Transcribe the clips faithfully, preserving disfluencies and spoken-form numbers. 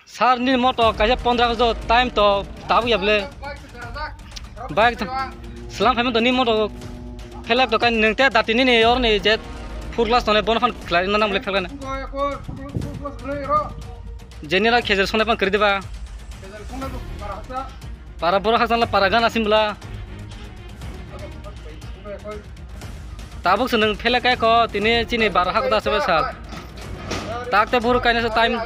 Sir, nini moto kaisa pondro August time to tabuk ya bwle. Bike to slam phaima to nini moto phelak to kai nwng te dati nini orni je four class tone bono phan khlai na nang bwle phelak na. Jenera khejer sonai phan kri diba. Para boro haksan la para gana simbla. Tabuk se nwng phele kai kho, tini chini bara hak da sebe sal. Tak te buru kaina se time.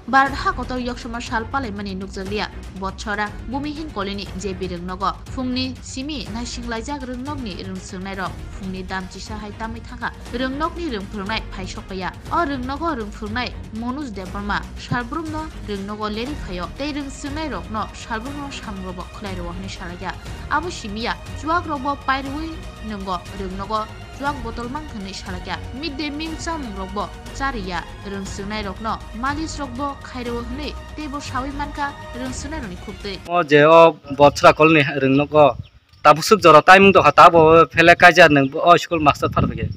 Bharat ha kotor yoksoma sal palaimani nukjakliya. Botsora Bhumihin Colony J B Rwngnogo phungni simi naisinglaijak Rwngnokni rwngswngnairok phungni dam chisa hai tamwi thangkha. Rwngnokni rwngphwrwngnai phai sokpaiya. O Rwngnogo rwngphwrwngnai Manoj Debbarma salbrumno Rwngnogo leri phaio tei rwngswngnairokno salbrumno samungrokbo khwlai rwo hwnwi salaiya. Abo simiya chuakrokbo pairwui nwngo Rwngnogo chuak botol mang hwnwi salakya. Mid day meal chamungrokbo chariya, rwngswngnairokno malisrokbo khairwo hwnwi teibo sawi mankha rwngswngnairokni khuktwi. O je o Botsra kolni rwngnogo tabuk swk jora timing tongkha, tabo phele kaisa nwng o school master phar phaikhe.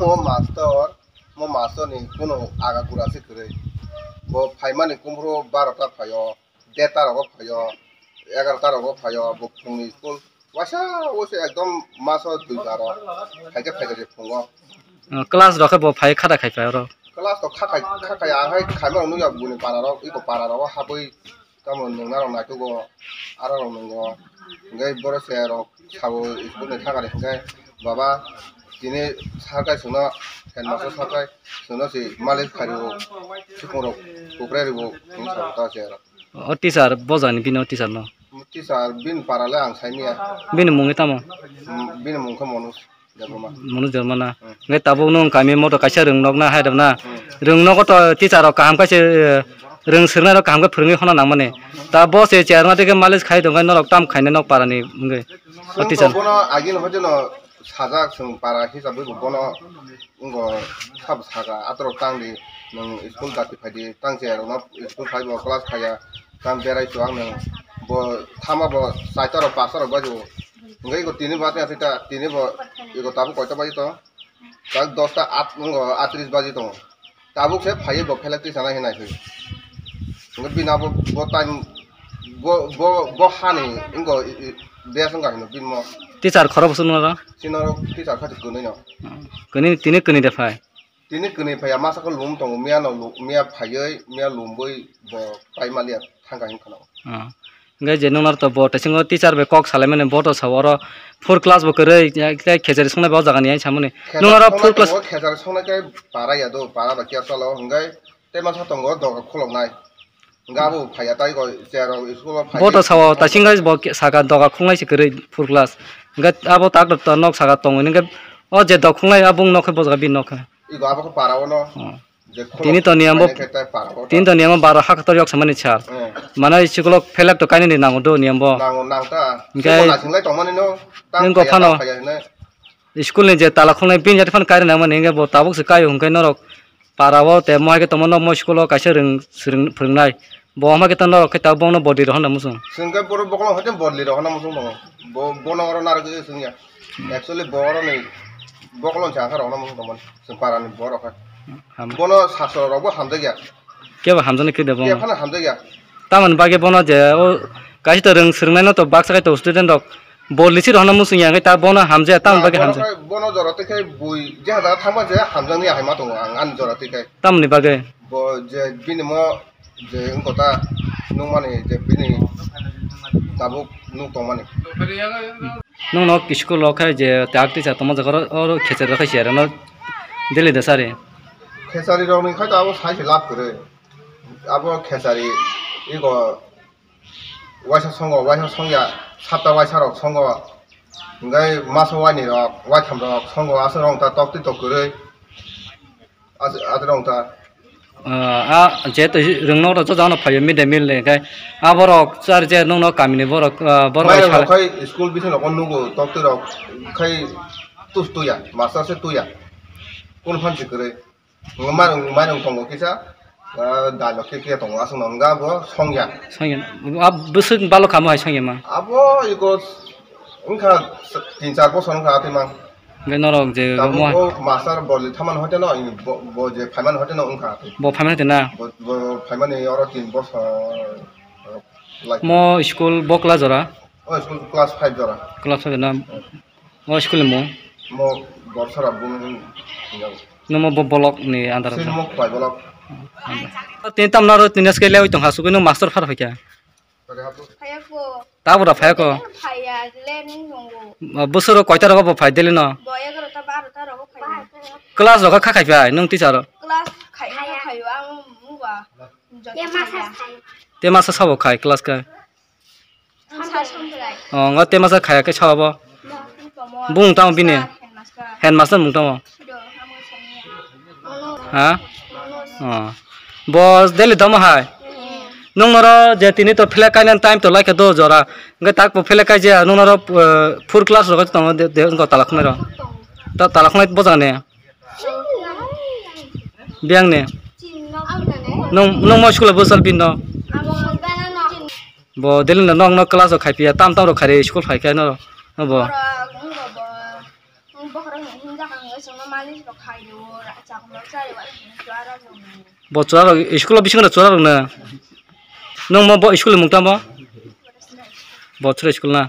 O master, mo master ni kuno aga gura se kwrwi. Bo phaimani kumphuru barota phaio, derta rogo phaio, egarota rogo phaio, bo phungni school. Waisa waisa ekdom maso dui bar o phaikhe phaikhe je phungo. O, class rok khe bo phai khada khai phai oro. Class to khakai khakai ahai khaima rok nukya buni para rok iko para rogo habwi tamo nungna rok naitugo aro rok nungo. Hingke boro se rok sabo school ni thangari hingke baba tini sir kai chwngno headmaster sir kai chwngno se malik khario sikung rok kokrai ribo hinwi sabo ta se rok. O teacher bojani bini o teacher no? Teacher bini para le ang saimanya. Bini mung tamo? Mm, bini mung khe Manoj Debbarma. Manoj Debbarma na. Hmm. Ngai tabuk nung kami moto kaisa rwngnok na hai dam na. Hmm. Rwngnogo to teacher rok kaham kaisa, eh, rwng swrwngnai rok kaham khe phwrwngwi hona nangmani. Ta bo se chair ma tike malis khai tongkha norok tam khainai nok parani wngwi. O teacher. Bono agini hojono sajak chwng para hisabwi bo bono. Wngkha sabo saka, "Atorok tang di, nwng school dati phai di, tang se rokno school phai bo class khaya, tang berai chuwak nwng." Bo thama bo chaita rok pasta rok baji o. Hingke iko tini baji asita, tini bo iko tabuk koita baji tongo? Tak dosta at wngkha atris baji tongo. Tabuk se phaiwi bo phelek twi sana hinai phi. Hingke bini abo bo time bo, bo, bo hani wngkha i, i, bes wngkha hino bini mo. Teacher khorok bo chwng noro? Chini oro teacher kha kwnwi no. Kwnwi, tini kwnwi de phai? Tini kwnwi phaiya, masa khe lum tongo, miya no lu-, miya phaiwi, miya lumwi bo paimaliya thangkha hinwi khwnao. Ah. Hingke je nung naro to bo taisingo teacher bai kok salaimani, bo to sao oro four class bo kwrwi, ya, tei khechari songnai bo o jaga ni, ang samani. Nung aro four class. Khechari songnai khe para ya do, para ba kya chalo, hingke tei masa tongo doga khuloknai. Hingke abo phaiya tai go, chair rok school o phai. Bo to sao, taisingo bo ke-, saka doga khulnai se kwrwi four class. Hingke abo tak to nok saka tongo, hingke o je dok khulnai abo nok khe bo jaga bini nok khe. Iko abo khe para o no. Oh. Je khulok tini to niyam bo, khe tai para o tini to niyam bo baro hak to yok samani sal. Eh. Mane school o phelak to kainwi nango do niyam bo. Nango, nang ta. Hingke school o naising lai tongmani no, tang nung phaiya, phano tang phaiya hinwi. School ni je tala khulnai bini jati phano kairwi nangmani hingke bo tabuk se kaio hingke norok para o te mo hai khe tongma no mo school o kaisa rwng swrwng phwrwngnai. Bo wngma khe ta norok khe ta bono bodli rw hwnna muchung. Chwng khe borok bokolong hoite bodli rw hwnna muchung tongo. Bo, bono oro narwk chwngya. Actually bo oro ni bokolong se akhar rw hwnna muchung tongmani. Chwng para ni borok khe. Ham. Bono sasro rok bo hamjakya. Kebo hamjaknai khe de bono. Kebo phano hamjakya. Tamoni bagwi bono je o kaisa to rwng swrwngnaino to baksa khai to student rok bodli si rw hwnna muchung ya, hwnkhe ta bono hamjaya, tamoni bagwi hamjaya. Bono jora twi khai bui je jaga thangma je hamjaknai hai ma tongo ang ani jora twi khai. Tamoni bagwi? Bo je bini mo je wngkha ta nukmani je bini tabuk nuk tongmani. Nwng nok school o khai je tak teacher tongma jaga oro, oro khechari rw khai si aro no daily da sari. Khechari rok ni khai to abo sai se lab kwrwi. Abo khechari ego waisa songo, waisa songya, sapta waisa rok songo, hingke maso waini rok, waitham rok songo, aswk rok ta tok twi tok kwrwi, aswk, aswk rok ta. Ah, ah, je to rwngno rw jano phaio mid day meal ni, khe ah, borok char je nongno kamini borok, ah, borok Mai bai rok sal- khai school bisingo nugo, doctor rok khai tus tuya, master se tuya. Kun phan si kwrwi. Mairung, mairung tongo kisa, ah, dal rok khe khe tongo, aswk no wngkha bo songya. Songya. Ah, bwswk balo kamo hai songya ma? Abo iko wngkha tin char bosor wngkha atwi mang. Hwnkhe norok je Tabuk mo- bo master bo le thaman hoite no, bo, bo je phaiman hoite no wngkha atwi. Bo phaimani hoite na? Bo, bo phaimani oro tin bosor, uh, like. Mo school bo class jora? O school class five jora. Class five na? O school ni mung? Mo Borsora Bumung hinjago. Nungmo bo block ni under o? Sini mo Khwai block. Tini tamno aro tini aske lewi tong ha, sugui nung master phar phaikha? Phaiya ko. Tabura phaiya ko? Phaiya, le nung tongo. Bosoro koita rogo bo phai daily no? Bo egarota barota rogo phaiya. Class rogo kha khai phai nung teacher? Class khai, khaio ang mungba. Te masa sabo khai class khai? Ang sir songkrai. Oh, ngo te masa khaya khe sao bo? Bung tamo bini? Headmaster. Headmaster mung tamo? Sido, amo songya. Ha? Oh. Bo daily tamo hai? Hmm. Nung noro je tini to philek kainani time to laikha do jora. Hwnkhe tak bo philek kai je nung noro, eh, four class rogo tongo de, de, wngkha tala khwnai ro. Ta tala khwnai bojak ne? Biyang ne? Nung, nung mo school bo sal bin no? Bo daily no nong no class o khai piya, tam tam ro khai re school phai khe no, no bo. Bo chwla rok school o bisingo chwla rok na. Nung mo bo school mung tamo? Bo chwla school na.